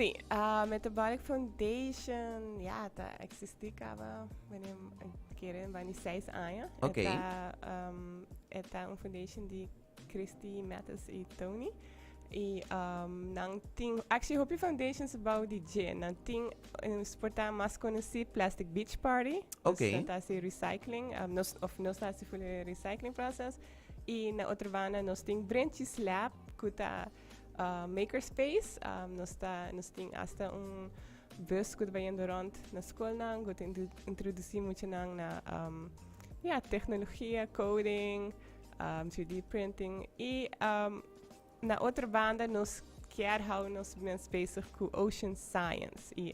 Sí, Metabolic Foundation, ja, ta existi caba, wanneer kere bani 6 aña. E ta un foundation di Christy, Mathis y Tony. Y nan tin, actually hopi foundations bou di dje. Nan tin un sporta mas conoci, Plastic Beach Party. Dus nan ta haci recycling, nos, of nos ta haci full recycling process. Y na otro banda nos tin Brenchis Lab, cu ta makerspace. Nos tin hasta un bus cu ta bayendo rond na school nan, cu ta introduci mucho nan na ja, tecnologia, coding, 3D printing. Y na otro banda nos kier hou nos mes bezig cu ocean science. Y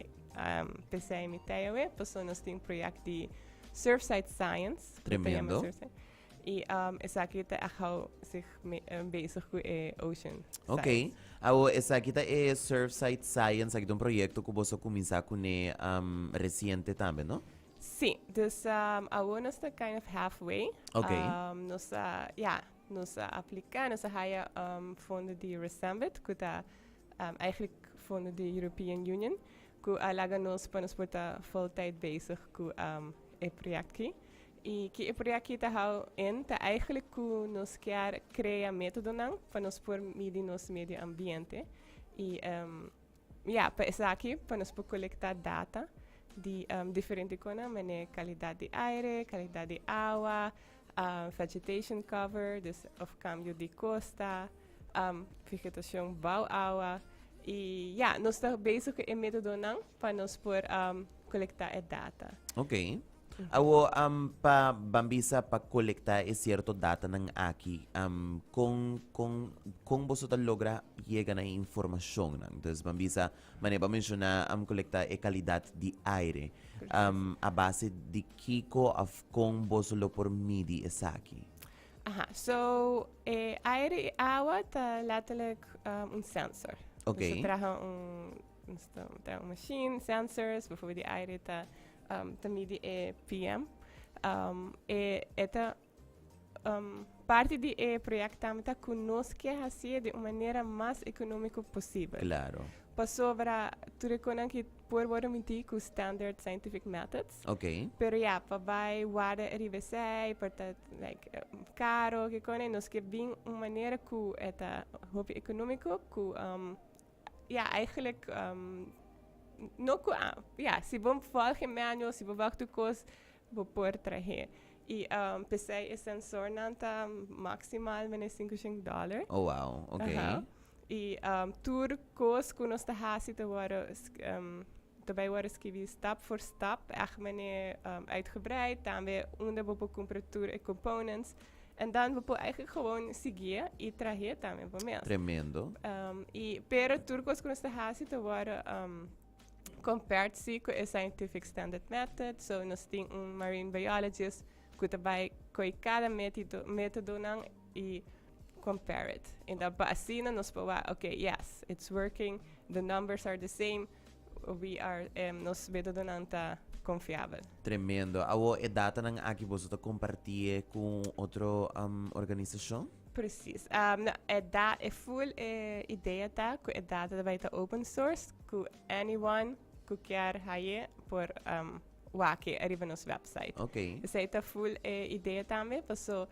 p'esey mi t'ey awe, paso nos tin project di Surfside Science, cu ta yama Tremendo. Surfside. Y esaki ta echt hou zich bezig cu e ocean science. Awo, esaki ta e Surfside Science, aki ta un proyecto cu boso a cuminsa cune reciente tambe, no? Sí, dus awo nos ta kind of halfway. Nos a, ja, nos a aplica, nos a haya fondo di Resembit, cu ta eigenlijk fondo di European Union, cu a laga nos pa nos por ta full tijd bezig cu e project aki. Y cu e project aki ta hou in, ta eigenlijk cu nos kier crea metodonan pa nos por midi nos medio ambiente. Y ja, pa esaki, pa nos por colecta data di diferente cosnan, manera calidad di aire, calidad di awa, vegetation cover, dus of cambio di costa, vegetacion bou awa. Y ja, nos ta bezig cu e metodonan pa nos por colecta e data. Ok. Awo, pa ban bisa pa colecta e cierto datanan aki, con boso ta logra yega na e informacionnan? Dus ban bisa, manera bo a menciona, colecta e calidad di aire. A base di kico of con boso lo por midi esaki? Aha, so e aire y awa ta letterlijk un sensor. Dus traha un machine, sensors, bijvoorbeeld di aire ta midi e PM. E ta parti di e project tambe ta cu nos kier haci di un manera mas economico posibel. Pasobra tur e cosnan cu por wordo midi cu standard scientific methods. Pero ja, pa bay warda riba esey, por ta like caro, ke cosnan, nos kier bin un manera cu e ta hopi economico, cu ja, eigenlijk no cu, ja, si bo volg e manual, si bo volg tur cos, bo por trahe. Y p'esey e sensornan ta maximal mene $500. Y tur cos cu nos ta haci ta bay wordo scribi stap voor stap, echt mene uitgebreid, tambe unda bo por cumpra tur e components. En dan bo por eigenlijk gewoon sigui y trahe tambe bo mes. Y, pero tur cos cu nos ta haci ta wordo compared si cu e scientific standard method. So nos tin un marine biologist cu ta bay coy cada metodonan y compare it. En dan pa asina nos por wak, okay, yes, it's working, the numbers are the same, nos metodonan ta confiabel. Tremendo. Awo, e datanan aki boso ta comparti cu otro organisacion? Precies. No, e full e idea ta cu e data ta bay ta open source, cu anyone cu kier haye por wak e ariba nos website. Esey ta full e idea tambe, paso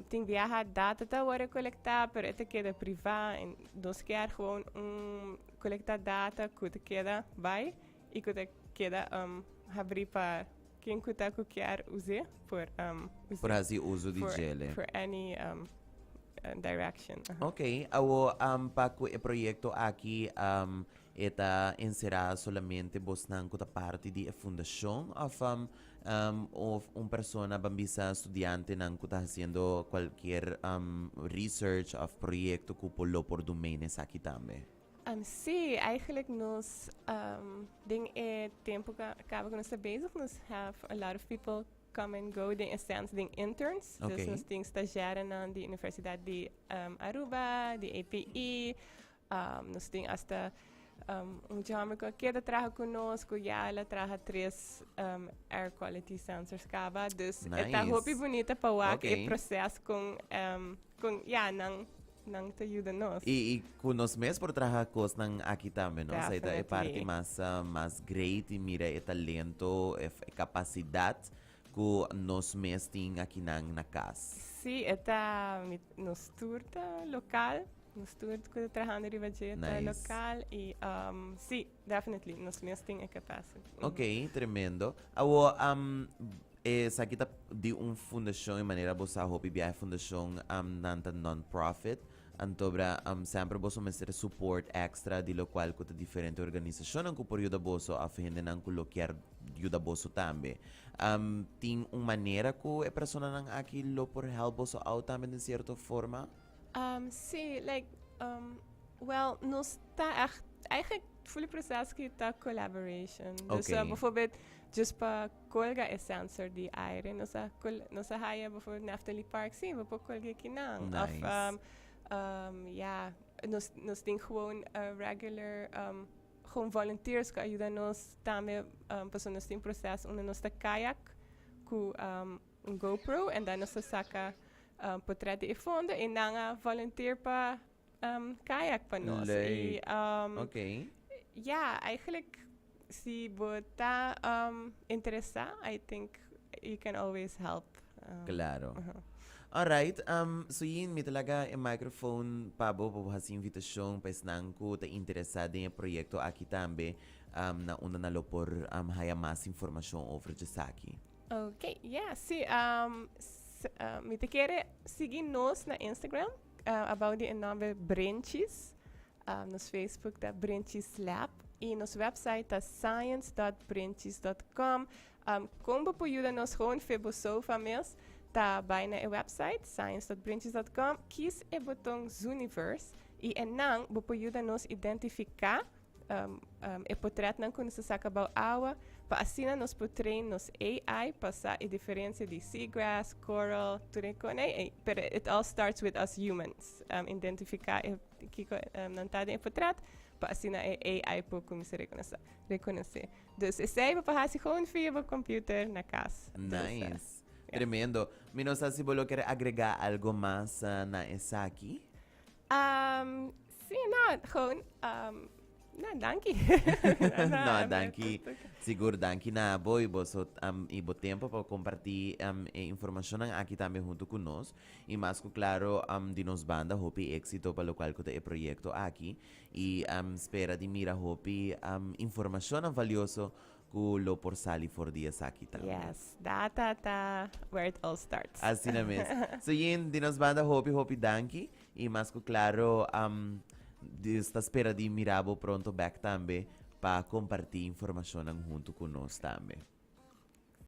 tin biaha data ta wordo colecta, pero e ta keda priva en nos kier gewoon un colecta data cu ta keda bay y cu ta keda habri pa ken cu ta cu kier use por use. Por haci uso di djele. For any direction. Ok, awo pa cu e proyecto aki e ta encera solamente bosnan cu ta parti di e fundacion of un persona, ban bisa studiantenan cu ta haciendo cualkier research of proyecto cu por lo por dun mee esaki tambe? Sí, eigenlijk nos den e tempo caba cu nos ta bezig, nos have a lot of people come and go den e sense den interns. Dus nos tin stagiairnan di Universidad di Aruba, di API, nos tin hasta un homber cu a keda traha cu nos, cu ya el a traha tres air quality sensors caba. Dus e ta hopi bunita pa wak e proces con, ja, nan. nan ta yuda nos. I i ku nos mes por traha kosnan aki tambe, no? Esei ta e parti mas mas great i mira e talento, e kapasidat ku nos mes tin akinan na kas. Sí, e ta nos tur ta lokal, nos tur ku ta trahando riba dje ta lokal i sí, definitely nos mes tin e capacity. Ok, tremendo. Awor, esaki ta di un fundashon, e manera bo sa hopi biaha e fundashon nan ta non-profit, antobra semper boso mester support extra di lokual ku ta diferente organisashonnan ku por yuda boso òf hendenan ku lo kier yuda boso tambe. Tin un manera ku e personanan aki lo por help boso out tambe den sierto forma? Sí, like, well, nos ta echt, eigenlijk full e proces ki ta collaboration. Dus bijvoorbeeld, just pa colga e sensor di aire, nos a, nos a haya bijvoorbeeld Neftali Park, sí, bo por colga kinan. Of, ja, nos, nos tin gewoon regular, gewoon volunteers ku a yuda nos tambe, pasobra nos tin proces unda nos ta kayak ku un GoPro en dan nos ta saka potret di e fondo y nan a volunteer pa kayak pa nos. Y, ja, eigenlijk si bo ta interesa, I think you can always help. Claro. Alright, Suyin, mi ta laga e microphone pa bo pa bo haci invitacion pa esnan cu ta interesa den e proyecto aki tambe, na unda nan lo por haya mas informacion over djesaki. Ok, yeah, sí. Mi ta kere sigui nos na Instagram, abou di e nomber Brenchis. Nos Facebook ta Brenchis Lab y nos website ta science dot brenchis dot com. Kon bo por yuda nos gewoon fe bo sofa mes ta bai na e website science dot brenchis dot com, kies e boton Zooniverse y enan bo por yuda nos identifica E potretnan ku nos ta saka bou awa pa asina nos por train nos AI pa sa e diferensia di seagrass, coral, tur e kon ei. Pero it all starts with us humans. Identifiká e kiko nan ta den e potret pa asina e AI por kuminsá rekonosé. Dus esei bo por hasi gewoon via bo computer na kas. Nice. Tremendo. Mi no sa si bo lo kere agregá algo mas na esaki. Sí, no, gewoon, no, danki. No, danki. Sigur danki na bo y boso y bo tempo pa comparti e informacionnan aki tambe hunto cu nos. Y mas cu claro di nos banda hopi exito pa locual cu ta e proyecto aki. Y spera di mira hopi informacionnan valioso Cu lo por sali for di esaki tambe. Yes, data ta where it all starts. Asina mes. Suyin, di nos banda hopi hopi danki y mas cu claro Dios ta spera di mira bo pronto bek tambe pa comparti informacionnan hunto cu nos tambe.